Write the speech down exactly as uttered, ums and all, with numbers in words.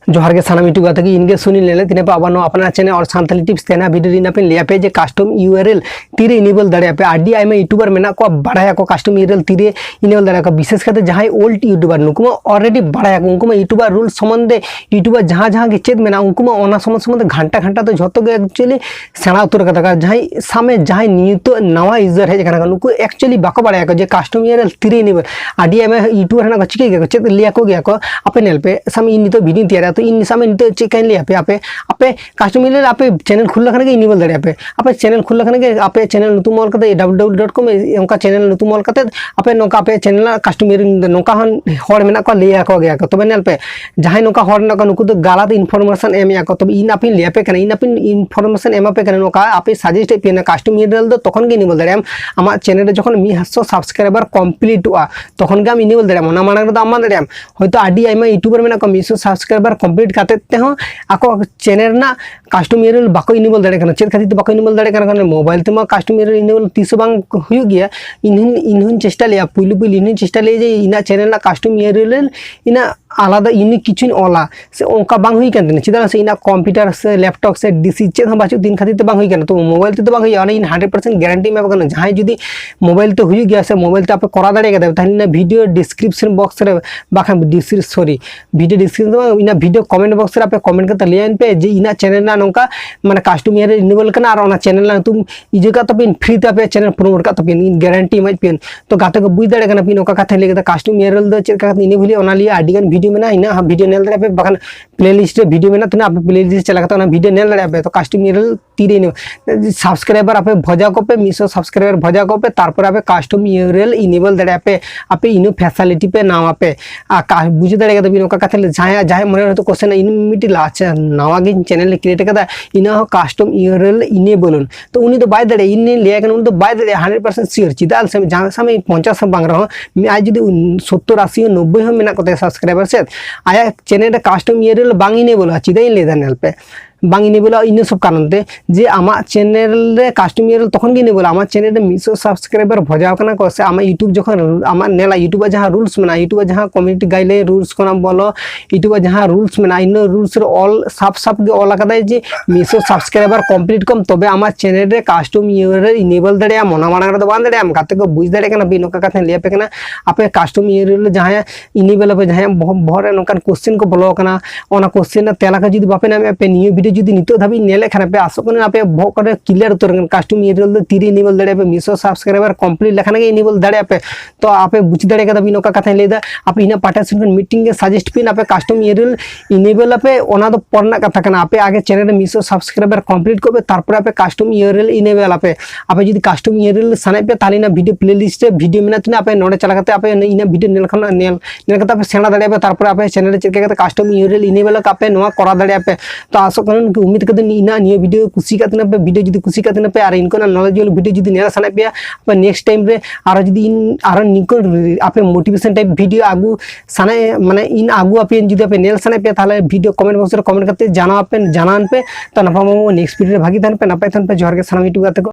ᱡᱚᱦᱟᱨ ᱜᱮ ᱥᱟᱱᱟᱢ YouTube ᱜᱟᱛᱮ ᱠᱚ, ᱤᱧ ᱜᱮ ᱥᱩᱱᱤᱞ ᱞᱮᱞᱮ ᱛᱤᱱᱟᱹᱜ ᱯᱮ ᱟᱵᱟᱨ ᱱᱚᱣᱟ ᱟᱯᱱᱟᱨ channel ᱚᱞ ᱥᱟᱱᱛᱟᱲᱤ tips ᱛᱮᱱᱟ video ᱨᱮ ᱤᱧ ᱟᱯᱮ ᱞᱟᱹᱭ ᱟᱯᱮ ᱡᱮ custom URL ᱛᱤᱨᱮ enable ᱫᱟᱲᱮᱭᱟᱜᱼᱟ ᱯᱮ᱾ ᱟᱹᱰᱤ ᱟᱭᱢᱟ YouTuber ᱢᱮᱱᱟᱜ ᱠᱚᱣᱟ, ᱵᱟᱲᱟᱭᱟᱠᱚ custom URL ᱛᱤᱨᱮ enable ᱫᱟᱲᱮᱭᱟᱜᱼᱟ ᱠᱚ᱾ ᱵᱤᱥᱮᱥ ᱠᱟᱛᱮ ᱡᱟᱦᱟᱸᱭ old YouTuber, ᱱᱩᱠᱩ ᱢᱟ already ᱵᱟᱲᱟᱭᱟᱠᱚ, ᱩᱱᱠᱩ ᱢᱟ YouTuber rule ᱥᱚᱢᱵᱚᱱᱫᱷᱮ, YouTuber ᱡᱟᱦᱟᱸ ᱡᱟᱦᱟᱸ ᱜᱮ ᱪᱮᱫ ᱢᱮᱱᱟᱜᱼᱟ, ᱩᱱᱠᱩ ᱢᱟ ᱚᱱᱟ ᱥᱚᱢᱚᱱᱫᱷᱮ ᱥᱚᱢᱚᱱᱫᱷᱮ ᱜᱷᱟᱱᱴᱟ ᱜᱷᱟᱱᱴᱟ ᱛᱮ ᱡᱷᱚᱛᱚ ᱜᱮ actually ᱥᱮᱬᱟ ᱩᱛᱟᱹᱨ ᱠᱟᱫᱟ᱾ ᱡᱟᱦᱟᱸᱭ ᱥᱟᱢᱮ ᱡᱟᱦᱟᱸᱭ ᱱᱤᱛᱚᱜ ᱱᱟᱣᱟ user ᱦᱮᱡ ᱟᱠᱟᱱᱟ, ᱱᱩᱠᱩ actually ᱵᱟᱠᱚ ᱵᱟᱲᱟᱭᱟᱠᱚ ᱡᱮ custom URL ᱛᱤᱨᱮ enable᱾ ᱟᱹᱰᱤ ᱟᱭᱢᱟ YouTuber ᱦᱮᱱᱟᱜ ᱠᱚ, ᱪᱤᱠᱟᱹᱭ ᱜᱮᱭᱟ ᱠᱚ, ᱪᱮᱫ ᱞᱟᱹᱭᱟᱠᱚ ᱜᱮᱭᱟ ᱠᱚ, ᱟᱯᱮ ᱧᱮᱞ ᱯᱮ, ᱥᱟᱢ ᱤᱧ ᱱᱤᱛᱚᱜ video ᱧ ᱛᱮᱭᱟᱨᱟ, ᱛᱚ ᱤᱧ ᱥᱟᱢ ᱤᱧ ᱱᱤᱛᱚᱜ ᱪᱮᱫ ᱠᱟᱧ ᱞᱟᱹᱭ ᱟᱯᱮ, ᱟᱯᱮ ᱟᱯᱮ custom URL ᱟᱯᱮ channel ᱠᱷᱩᱞ ᱞᱮᱠᱷᱟᱱ ᱜᱮ enable ᱫᱟᱲᱮᱭᱟᱜᱼᱟ ᱯᱮ᱾ ᱟᱯᱮ channel ᱠᱷᱩᱞ ᱞᱮᱠᱷᱟᱱ ᱜᱮ ᱟᱯᱮ channel ᱧᱩᱛᱩᱢ ᱚᱞ ᱠᱟᱛᱮ, www.com ᱚᱱᱠᱟ channel ᱧᱩᱛᱩᱢ ᱚᱞ ᱠᱟᱛᱮ ᱟᱯᱮ ᱱᱚᱝᱠᱟ ᱟᱯᱮ channel ᱨᱮᱱᱟᱜ custom URL ᱱᱚᱝᱠᱟ ᱦᱚᱸ ᱦᱚᱲ ᱢᱮᱱᱟᱜ ᱠᱚᱣᱟ, ᱞᱟᱹᱭ ᱟᱠᱚ ᱜᱮᱭᱟ ᱠᱚ᱾ ᱛᱚᱵᱮ ᱧᱮᱞ ᱯᱮ, ᱡᱟᱦᱟᱸᱭ ᱱᱚᱝᱠᱟ ᱦᱚᱲ ᱢᱮᱱᱟᱜ ᱠᱚᱣᱟ, ᱱᱩᱠᱩ ᱫᱚ ᱜᱟᱞᱟᱛ information ᱮᱢᱮᱜᱼᱟ ᱠᱚ᱾ ᱛᱚᱵᱮ ᱤᱧ ᱟᱯᱮᱧ ᱞᱟᱹᱭ ᱟᱯᱮ ᱠᱟᱱᱟ, ᱤᱧ ᱟᱯᱮᱧ information ᱮᱢᱟ ᱯᱮ ᱠᱟᱱᱟ, ᱱᱚᱝᱠᱟ ᱟᱯᱮ suggest ᱮᱫ ᱯᱮᱭᱟ, custom URL ᱫᱚ ᱛᱚᱠᱷᱚᱱ ᱜᱮ enable ᱫᱟᱲᱮᱭᱟᱜᱼᱟᱢ, ᱟᱢᱟᱜ channel ᱨᱮ ᱡᱚᱠᱷᱚᱱ ᱢᱤᱫ ᱥᱚ subscriber completeᱚᱜᱼᱟ, ᱛᱚᱠᱷᱚᱱ ᱜᱮ ᱟᱢ enable ᱫᱟᱲᱮᱭᱟᱜᱼᱟᱢ᱾ ᱚᱱᱟ ᱢᱟᱲᱟᱝ ᱨᱮᱫᱚ ᱟᱢ ᱵᱟᱢ ᱫᱟᱲᱮᱭᱟᱜᱼᱟᱢ᱾ ᱦᱚᱭᱛᱳ ᱟᱹᱰᱤ ᱟᱭᱢᱟ YouTuber ᱢᱮᱱᱟᱜ ᱠᱚᱣᱟ, ᱢᱤᱫ ᱥᱚ subscriber complete ᱠᱟᱛᱮ ᱛᱮᱦᱚᱸ ᱟᱠᱚ channel ᱨᱮᱱᱟᱜ custom URL ᱵᱟᱠᱚ enable ᱫᱟᱲᱮᱭᱟᱜ ᱠᱟᱱᱟ᱾ ᱪᱮᱫ ᱠᱷᱟᱹᱛᱤᱨ ᱛᱮ ᱵᱟᱠᱚ enable ᱫᱟᱲᱮᱭᱟᱜ ᱠᱟᱱᱟ? ᱠᱟᱨᱚᱱ mobile ᱛᱮᱢᱟ custom URL enable ᱛᱤᱥ ᱦᱚᱸ ᱵᱟᱝ ᱦᱩᱭᱩᱜ ᱜᱮᱭᱟ᱾ ᱤᱧ ᱦᱚᱸᱧ, ᱤᱧ ᱦᱚᱸᱧ ᱪᱮᱥᱴᱟ ᱞᱮᱜᱼᱟ, ᱯᱩᱭᱞᱩ ᱯᱩᱭᱞᱩ ᱤᱧ ᱦᱚᱸᱧ ᱪᱮᱥᱴᱟ ᱞᱮᱜᱼᱟ ᱡᱮ ᱤᱧᱟᱹᱜ channel ᱨᱮᱱᱟᱜ custom URL ᱤᱧᱟᱹᱜ ᱟᱞᱟᱫᱟ unique ᱠᱤᱪᱷᱩᱧ ᱚᱞᱟ, ᱥᱮ ᱚᱱᱠᱟ ᱵᱟᱝ ᱦᱩᱭ ᱠᱟᱱ ᱛᱤᱧᱟ᱾ ᱪᱮᱫᱟᱜ ᱥᱮ ᱤᱧᱟᱹᱜ computer ᱥᱮ laptop ᱥᱮ D C ᱪᱮᱫ ᱦᱚᱸ ᱵᱟᱹᱪᱩᱜ ᱛᱤᱧ ᱠᱷᱟᱹᱛᱤᱨ ᱛᱮ ᱵᱟᱝ ᱦᱩᱭ ᱠᱟᱱᱟ᱾ ᱛᱚ mobile ᱛᱮᱫᱚ ᱵᱟᱝ ᱦᱩᱭᱩᱜᱼᱟ, ᱚᱱᱟ ᱤᱧ hundred percent guarantee ᱮᱢᱟ ᱠᱚ ᱠᱟᱱᱟ᱾ ᱡᱟᱦᱟᱸᱭ ᱡᱩᱫᱤ mobile ᱛᱮ ᱦᱩᱭᱩᱜ ᱜᱮᱭᱟ ᱥᱮ mobile ᱛᱮ ᱟᱯᱮ ᱠᱚᱨᱟᱣ ᱫᱟᱲᱮ ᱠᱟᱫᱟ, ᱛᱟᱦᱞᱮ ᱤᱧᱟᱹᱜ video description box ᱨᱮ, ᱵᱟᱠᱷᱟᱱ descri-, sorry, video description ᱫᱚ ᱵᱟᱝ, ᱤᱧᱟᱹᱜ video comment box ᱨᱮ ᱟᱯᱮ comment ᱠᱟᱛᱮ ᱞᱟᱹᱭᱟᱹᱧ ᱯᱮ ᱡᱮ ᱤᱧᱟᱹᱜ channel ᱨᱮᱱᱟᱜ ᱱᱚᱝᱠᱟ ᱢᱟᱱᱮ custom URL enable ᱠᱟᱱᱟ ᱟᱨ ᱚᱱᱟ channel ᱨᱮᱱᱟᱜ ᱧᱩᱛᱩᱢ ᱤᱭᱟᱹ ᱠᱟᱜ ᱛᱟᱯᱮᱭᱟᱹᱧ, free ᱛᱮ ᱟᱯᱮᱭᱟᱜ channel promote ᱠᱟᱜ ᱛᱟᱯᱮᱭᱟᱹᱧ, ᱤᱧ guarantee ᱮᱢᱟᱭ ᱯᱮᱭᱟᱹᱧ᱾ ᱛᱚ ᱜᱟᱛᱮ ᱠᱚ, ᱵᱩᱡᱽ ᱫᱟᱲᱮᱭᱟᱜ ᱠᱟᱱᱟ ᱯᱮ ᱤᱧ ᱚᱠᱟ ᱠᱟᱛᱷᱟᱧ ᱞᱟᱹᱭ ᱠᱮᱫᱟ, custom URL ᱫᱚ ᱪᱮᱫ ᱞᱮᱠᱟ ᱠᱟᱛᱮ enable ᱦᱩᱭᱩᱜᱼᱟ, ᱚᱱᱟ ᱞᱤᱭᱮ ᱟᱹᱰᱤ ᱜᱟᱱ video ᱢᱮᱱᱟᱜᱼᱟ, ᱤᱧᱟᱹᱜ ᱦᱚᱸ video ᱧᱮᱞ ᱫᱟᱲᱮᱭᱟᱜᱼᱟ ᱯᱮ, ᱵᱟᱠᱷᱟᱱ playlist ᱨᱮ video ᱢᱮᱱᱟᱜ ᱛᱤᱧᱟᱹ, ᱟᱯᱮ playlist ᱪᱟᱞᱟᱣ ᱠᱟᱛᱮ ᱚᱱᱟ video ᱧᱮᱞ ᱫᱟᱲᱮᱭᱟᱜᱼᱟ ᱯᱮ᱾ ᱛᱚ custom URL ᱛᱤᱨᱮ enable, subscriber ᱟᱯᱮ ᱵᱷᱚᱡᱟ ᱠᱚᱯᱮ, ᱢᱤᱫ ᱥᱚ subscriber ᱵᱷᱚᱡᱟ ᱠᱚᱯᱮ, ᱛᱟᱨᱯᱚᱨᱮ ᱟᱯᱮ custom URL enable ᱫᱟᱲᱮᱭᱟᱜᱼᱟ ᱯᱮ, ᱟᱯᱮ ᱤᱱᱟᱹ facility ᱯᱮ ᱧᱟᱢᱟ ᱯᱮ᱾ ᱟᱨ ᱠᱟ-, ᱵᱩᱡᱷᱟᱹᱣ ᱫᱟᱲᱮ ᱠᱟᱫᱟ ᱵᱤᱱ ᱚᱠᱟ ᱠᱟᱛᱷᱟ ᱞᱟᱹᱭ, ᱡᱟᱦᱟᱸᱭᱟᱜ, ᱡᱟᱦᱟᱸᱭ ᱢᱚᱱᱮ ᱨᱮ ᱦᱚᱭᱛᱳ question, ᱤᱧ ᱢᱤᱫᱴᱤᱡ ᱞᱟᱪ-, ᱱᱟᱣᱟ ᱜᱤᱧ channel ᱤᱧ create ᱠᱟᱫᱟ, ᱤᱧᱟᱹᱜ ᱦᱚᱸ custom URL enable, ᱛᱚ ᱩᱱᱤ ᱫᱚ ᱵᱟᱭ ᱫᱟᱲᱮᱭᱟᱜᱼᱟ, ᱤᱧ ᱞᱤᱧ ᱞᱟᱹᱭᱟᱭ ᱠᱟᱱᱟ, ᱩᱱᱤ ᱫᱚ ᱵᱟᱭ ᱫᱟᱲᱮᱭᱟᱜᱼᱟ hundred percent sure᱾ ᱪᱮᱫᱟᱜ ᱥᱮ ᱡᱟᱦᱟᱸ ᱥᱟᱢᱮ ᱯᱚᱧᱪᱟᱥ ᱦᱚᱸ ᱵᱟᱝ ᱨᱮᱦᱚᱸ, ᱢᱤ-, ᱟᱡ ᱡᱩᱫᱤ ᱩᱱ-, ᱥᱚᱛᱛᱚᱨ, ᱟᱥᱤ, ᱱᱚᱵᱵᱳᱭ ᱦᱚᱸ ᱢᱮᱱᱟᱜ ᱠᱚᱛᱟᱭᱟ subscriber ᱥᱮ, ᱟᱭᱟᱜ channel ᱨᱮ custom URL ᱵᱟᱝ enableᱚᱜᱼᱟ᱾ ᱪᱮᱫᱟᱜ ᱤᱧ ᱞᱟᱹᱭᱫᱟ ᱧᱮᱞ ᱯᱮ, ᱵᱟᱝ ᱤᱱᱮᱵᱚᱞᱚᱜᱼᱟ, ᱤᱱᱟᱹ ᱥᱚᱵ ᱠᱟᱨᱚᱱ ᱛᱮ ᱡᱮ ᱟᱢᱟᱜ ᱪᱮᱱᱮᱞ ᱨᱮ ᱠᱟᱥᱴᱚᱢ ᱤᱭᱩᱟᱨᱮᱞ ᱛᱚᱠᱷᱚᱱ ᱜᱮ ᱤᱱᱮᱵᱚᱞᱚᱜᱼᱟ, ᱟᱢᱟᱜ ᱪᱮᱱᱮᱞ ᱨᱮ ᱢᱤᱫᱥᱚ ᱥᱟᱵᱥᱠᱨᱟᱭᱵᱟᱨ ᱵᱷᱚᱡᱟᱣ ᱠᱟᱱᱟ ᱠᱚ, ᱥᱮ ᱟᱢᱟᱜ YouTube ᱡᱚᱠᱷᱚᱱ ᱟᱢᱟᱜ ᱧᱮᱞᱟ, YouTube ᱟᱜ ᱡᱟᱦᱟᱸ ᱨᱩᱞᱥ ᱢᱮᱱᱟᱜᱼᱟ, YouTube ᱟᱜ ᱡᱟᱦᱟᱸ ᱠᱚᱢᱤᱭᱩᱱᱤᱴᱤ ᱜᱟᱭᱤᱰᱞᱟᱭᱤᱱ ᱨᱩᱞᱥ ᱠᱷᱚᱱᱟᱜ ᱵᱚᱞᱚ, YouTube ᱟᱜ ᱡᱟᱦᱟᱸ ᱨᱩᱞᱥ ᱢᱮᱱᱟᱜᱼᱟ, ᱤᱱᱟᱹ ᱨᱩᱞᱥ ᱨᱮ ᱚᱞ ᱥᱟᱯ ᱥᱟᱯ ᱜᱮ ᱚᱞ ᱟᱠᱟᱫᱟᱭ ᱡᱮ ᱢᱤᱫᱥᱚ ᱥᱟᱵᱥᱠᱨᱟᱭᱵᱟᱨ ᱠᱚᱢᱯᱞᱤᱴ ᱠᱚᱢ, ᱛᱚᱵᱮ ᱟᱢᱟᱜ ᱪᱮᱱᱮᱞ ᱨᱮ ᱠᱟᱥᱴᱚᱢ ᱤᱭᱩᱟᱨᱮᱞ ᱤᱱᱮᱵᱚᱞ ᱫᱟᱲᱮᱭᱟᱜᱼᱟ᱾ ᱚᱱᱟ ᱢᱟᱲᱟᱝ ᱨᱮᱫᱚ ᱵᱟᱝ ᱫᱟᱲᱮᱭᱟᱜᱼᱟ᱾ ᱜᱟᱛᱮ ᱠᱚ, ᱵᱩᱡᱽ ᱫᱟᱲᱮᱭᱟᱜ ᱠᱟᱱᱟ ᱵᱤᱱ, ᱱᱚᱝᱠᱟ ᱠᱟᱛᱷᱟᱧ ᱞᱟᱹᱭ ᱟᱯᱮ ᱠᱟᱱᱟ᱾ ᱟᱯᱮ ᱠᱟᱥᱴᱚᱢ ᱤᱭᱩᱟᱨᱮᱞ ᱡᱟᱦᱟᱸᱭᱟᱜ ᱤᱱᱮᱵᱚᱞ ᱟᱯᱮ, ᱡᱟᱦᱟᱸᱭᱟᱜ ᱵᱚᱦᱚᱜ, ᱵᱚᱦᱚᱜ ᱨᱮ ᱱᱚᱝᱠᱟᱱ ᱠᱚᱥᱪᱮᱱ ᱠᱚ ᱵᱚᱞᱚ ᱟᱠᱟᱱᱟ, ᱚᱱᱟ ᱠᱚᱥᱪᱮᱱ ᱨᱮᱱᱟᱜ ᱛᱮᱞᱟ ᱠᱚ ᱡᱩᱫᱤ ᱵᱟᱯᱮ ᱧᱟᱢᱮᱫᱼᱟ, ᱯᱮ ᱱᱤᱭᱟᱹ ᱵᱷᱤᱰᱤᱭᱳ ᱡᱩᱫᱤ ᱱᱤᱛᱚᱜ ᱫᱷᱟᱹᱵᱤᱡ ᱧᱮᱞᱮᱫ ᱠᱷᱟᱱ ᱯᱮ, ᱟᱥᱚᱜ ᱠᱟᱱᱟ ᱟᱯᱮ ᱵᱚᱦᱚᱜ ᱠᱚᱨᱮ ᱠᱞᱤᱭᱟᱨ ᱩᱛᱟᱹᱨ ᱠᱟᱱᱟ, ᱠᱟᱥᱴᱚᱢ ᱤᱭᱩᱟᱨᱮᱞ ᱫᱚ ᱛᱤᱨᱮ ᱤᱱᱮᱵᱚᱞ ᱫᱟᱲᱮᱭᱟᱜᱼᱟ ᱯᱮ, ᱢᱤᱫᱥᱚ ᱥᱟᱵᱥᱠᱨᱟᱭᱵᱟᱨ ᱠᱚᱢᱯᱞᱤᱴ ᱞᱮᱠᱷᱟᱱ ᱜᱮ ᱤᱱᱮᱵᱚᱞ ᱫᱟᱲᱮᱭᱟᱜᱼᱟ ᱯᱮ᱾ ᱛᱚ ᱟᱯᱮ ᱵᱩᱡᱽ ᱫᱟᱲᱮ ᱠᱟᱫᱟ ᱵᱤᱱ ᱚᱠᱟ ᱠᱟᱛᱷᱟᱧ ᱞᱟᱹᱭᱫᱟ, ᱟᱯᱮ ᱤᱧᱟᱹᱜ ᱯᱟᱦᱴᱟ ᱥᱮᱱ ᱠᱷᱚᱱ ᱢᱤᱫᱴᱤᱝ ᱜᱮ ᱥᱟᱡᱮᱥᱴ ᱯᱮ, ᱟᱯᱮ ᱠᱟᱥᱴᱚᱢ ᱤᱭᱩᱟᱨᱮᱞ ᱤᱱᱮᱵᱚᱞ ᱟᱯᱮ, ᱚᱱᱟ ᱫᱚ ᱯᱚᱨ ᱨᱮᱱᱟᱜ ᱠᱟᱛᱷᱟ ᱠᱟᱱᱟ᱾ ᱟᱯᱮ ᱟᱜᱮ ᱪᱮᱱᱮᱞ ᱨᱮ ᱢᱤᱫᱥᱚ ᱥᱟᱵᱥᱠᱨᱟᱭᱵᱟᱨ ᱠᱚᱢᱯᱞᱤᱴ ᱠᱚᱜ ᱯᱮ, ᱛᱟᱨᱯᱚᱨᱮ ᱟᱯᱮ ᱠᱟᱥᱴᱚᱢ ᱤᱭᱩᱟᱨᱮᱞ ᱤᱱᱮᱵᱚᱞ ᱟᱯᱮ᱾ ᱟᱯᱮ ᱡᱩᱫᱤ ᱠᱟᱥᱴᱚᱢ ᱤᱭᱩᱟᱨᱮᱞ ᱥᱟᱱᱟᱭᱮᱫ ᱯᱮ, ᱛᱟᱦᱚᱞᱮ ᱤᱧᱟᱹᱜ ᱵᱷᱤᱰᱤᱭᱳ ᱯᱞᱮᱞᱤᱥᱴ ᱨᱮ ᱵᱷᱤᱰᱤᱭᱳ ᱢᱮᱱᱟᱜ ᱛᱤᱧᱟ, ᱟᱯᱮ ᱱᱚᱰᱮ ᱪᱟᱞᱟᱣ ᱠᱟᱛᱮ ᱟᱯᱮ ᱤᱧᱟᱹᱜ ᱵᱷᱤᱰᱤᱭᱳ ᱧᱮᱞ ᱠᱷᱚᱱ ᱧᱮᱞ, ᱧᱮᱞ ᱠᱟᱛᱮ ᱟᱯᱮ ᱥᱮᱬᱟ ᱫᱟᱲᱮᱭᱟᱜᱼᱟ ᱯᱮ, ᱛᱟᱨᱯᱚᱨᱮ ᱟᱯᱮ ᱪᱮᱱᱮᱞ ᱨᱮ ᱪᱮᱫ ᱞᱮᱠᱟ ᱠᱟᱛᱮ ᱠᱟᱥᱴᱚᱢ ᱤᱭᱩᱟᱨᱮᱞ ᱤᱱᱮᱵᱚᱞ ᱟᱯᱮ ᱱᱚᱣᱟ ᱠᱚᱨᱟᱣ ᱫᱟᱲᱮᱭᱟᱜᱼᱟ ᱯᱮ᱾ ᱛᱚ ᱟᱥᱚᱜ ᱠᱟᱱᱟ ᱩᱱᱠᱩ ᱩᱢᱤᱫ ᱠᱟᱛᱮ ᱤᱧᱟᱹᱜ ᱱᱤᱭᱟᱹ ᱵᱷᱤᱰᱤᱭᱳ ᱠᱩᱥᱤ ᱠᱟᱜ ᱛᱤᱧᱟ ᱯᱮ, ᱵᱷᱤᱰᱤᱭᱳ ᱡᱩᱫᱤ ᱠᱩᱥᱤ ᱠᱟᱜ ᱛᱤᱧᱟ ᱯᱮ ᱟᱨ ᱤᱱᱠᱟᱹᱱᱟᱜ ᱱᱚᱞᱮᱡᱽ ᱵᱷᱤᱰᱤᱭᱳ ᱡᱩᱫᱤ ᱧᱮᱞ ᱥᱟᱱᱟᱭᱮᱫ ᱯᱮᱭᱟ, ᱟᱯᱮ ᱱᱮᱠᱥᱴ ᱴᱟᱭᱤᱢ ᱨᱮ ᱟᱨᱚ ᱡᱩᱫᱤ ᱤᱧ ᱟᱨᱚ ᱱᱤᱝᱠᱟᱹ ᱟᱯᱮ ᱢᱳᱴᱤᱵᱷᱮᱥᱚᱱ ᱴᱟᱭᱤᱯ ᱵᱷᱤᱰᱤᱭᱳ ᱟᱹᱜᱩ ᱥᱟᱱᱟᱭᱮᱫ, ᱢᱟᱱᱮ ᱤᱧ ᱟᱹᱜᱩ ᱟᱯᱮᱭᱟᱹᱧ, ᱡᱩᱫᱤ ᱟᱯᱮ ᱧᱮᱞ ᱥᱟᱱᱟᱭᱮᱫ ᱯᱮᱭᱟ, ᱛᱟᱦᱚᱞᱮ ᱵᱷᱤᱰᱤᱭᱳ ᱠᱚᱢᱮᱱᱴ ᱵᱚᱠᱥ ᱨᱮ ᱠᱚᱢᱮᱱᱴ ᱠᱟᱛᱮ ᱡᱟᱱᱟᱣ ᱟᱯᱮ, ᱡᱟᱱᱟᱣ ᱯᱮ᱾ ᱛᱚ ᱱᱟᱯᱟᱭ ᱢᱟᱢᱚ ᱱᱮᱠᱥᱴ ᱵᱷᱤᱰᱤᱭᱳ ᱨᱮ ᱵᱷᱟᱹᱜᱤ ᱛᱟᱦᱮᱱ ᱯᱮ, ᱱᱟᱯᱟᱭ ᱛᱟᱦᱮᱱ ᱯᱮ᱾ ᱡᱚᱦᱟᱨ ᱜᱮ ᱥᱟᱱᱟᱢ ᱭᱩᱴᱩᱵᱟᱨ ᱛᱟᱠᱚ᱾